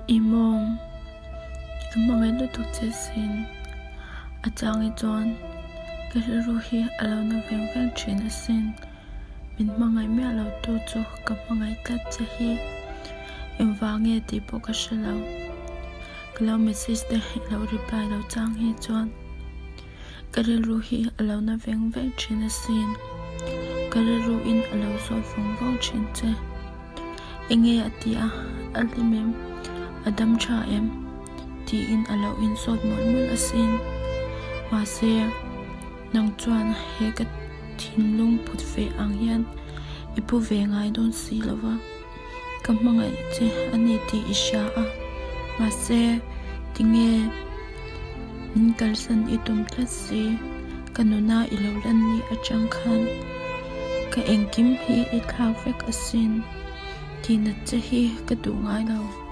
I mawng ka hmangaih lutuk che sin. A chang hi chuan ka rilru hi a lo na veng veng thin asin. Min hmangaih miah lo tu chu ka hmangaih tlat che hi. Engvang nge tih pawh ka hre lo. Ka lo message te i lo reply lo chang hi chuan ka rilru hi a lo na veng veng thin asin. Ka rilru in a lo zawt vawng vawng thin che. Enge a ti a, a hlim em? A dam tha em? Tiin a lo insawt mawlh mawlh asin. Mahse, nang chuan he ka thinlung put ve ang hian i pu ve ngai dawn si lo va, ka hmangaih che a ni tih i hria a. Mahse, tinge min kalsan i tum tlat si? Ka nuna i lo lan ni atang khan ka engkim hi i thlak vek asin tih nat che hi ka duh ngai lo.